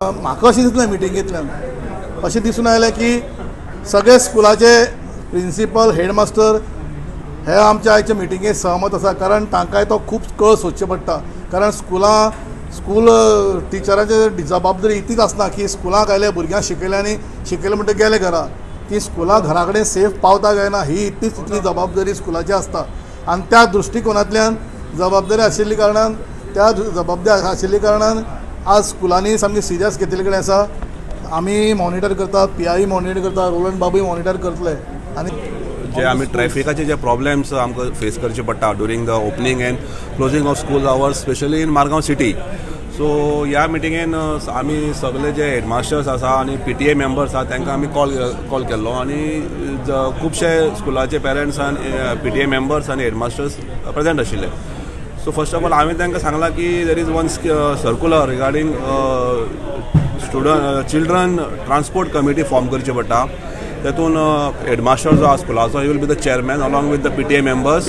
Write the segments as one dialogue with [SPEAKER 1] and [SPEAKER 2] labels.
[SPEAKER 1] म्हाका अशें दिसलें मिटिंगेंतल्यान अशें दिसून आयलें की सगळे स्कुलाचे प्रिंसिपल, हेडमास्टर हे आमच्या आयच्या मिटिंगेक सहमत आसा, कारण तांकांय तो खूब कळ सोदचें पडटा. कारण स्कुलां स्कूल टिचरांचे जबाबदारी इतलीच आसना की स्कुलाक आयले, भुरग्यांक शिकयलें आनी शिकयलें म्हणटकीर गेले घरा. ती स्कुलां घरा कडेन सेफ पावता काय ना ही इतलीच इतली जबाबदारी स्कुलाची आसता. आनी त्या दृश्टिकोनांतल्यान जबाबदारी आशिल्ली कारणान, त्या जबाबदारी आशिल्ली कारणान आज स्कुलांनी सामकी सिरियस घेतिल्ले कडेन आसा. आमी मॉनिटर करतात, पीआय मॉनिटर करता, रोलंड बाबूय मॉनिटर करतले आनी
[SPEAKER 2] जे आमी ट्रॅफिकाचे जे प्रॉब्लेम्स आमकां फेस करचे पडटा during the opening and closing of school hours, specially in Margao city. So ह्या मिटिंगेन आमी सगळे जे हेडमास्टर्स आसा आनी पीटीए मेंबर्स आसा, तांकां आमी कॉल केल्लो आनी खुबशे स्कुलाचे पेरंट्स आनी पीटीए मेंबर्स आनी हेडमास्टर्स प्रेझेंट आशिल्ले. सो फर्स्ट ऑफ ऑल हांवें तांकां सांगलां की there is one circular regarding student children transport committee form करची पडटा. तेतून हेडमास्टर जो आसा स्कुलाचो, he will be the chairman along with the PTA members,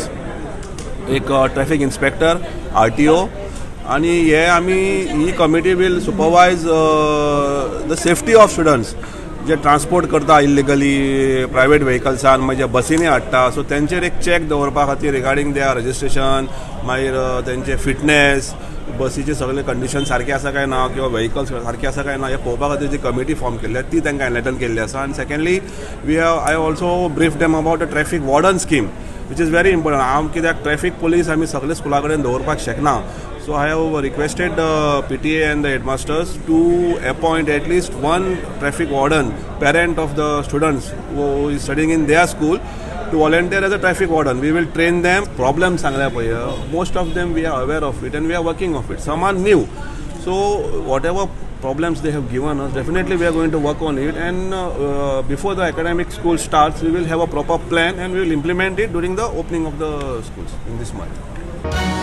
[SPEAKER 2] एक ट्रॅफिक इन्स्पेक्टर, आरटीओ आनी हे आमी ही committee will supervise the safety of students J transport करता इल्लिगली प्रायवेट व्हेकल्सान, मागीर बसींनी हाडटा. सो तेंचेर एक चॅक दवरपा खातीर रिगार्डींग there registration, मागीर तेंचे फिटनेस, बसीचे सगळे कंडिशन सारके आसा काय ना किंवा व्हेकल्स सारके आसा काय ना हे पळोवपा खातीर जी कमिटी फॉर्म केल्ली आसा, ती तांकां एनलायटन केल्ली आसा. आनी secondly, we have I also brief them about the traffic warden scheme, which is very important. हांव कित्याक ट्रॅफिक पुलीस आमी सगळे स्कुला कडेन दवरपाक शकना. So I have requested the PTA and the headmasters to appoint at least one traffic warden, parent of the students who is studying in their school, to volunteer as a traffic warden. We will train them. Problems सांगल्या पळय, most of them we are aware of it and we are working of it. Some are new. So whatever problems they have given us, definitely we are going to work on it. And before the academic school starts, we will have a proper plan and we will implement it during the opening of the schools in this month.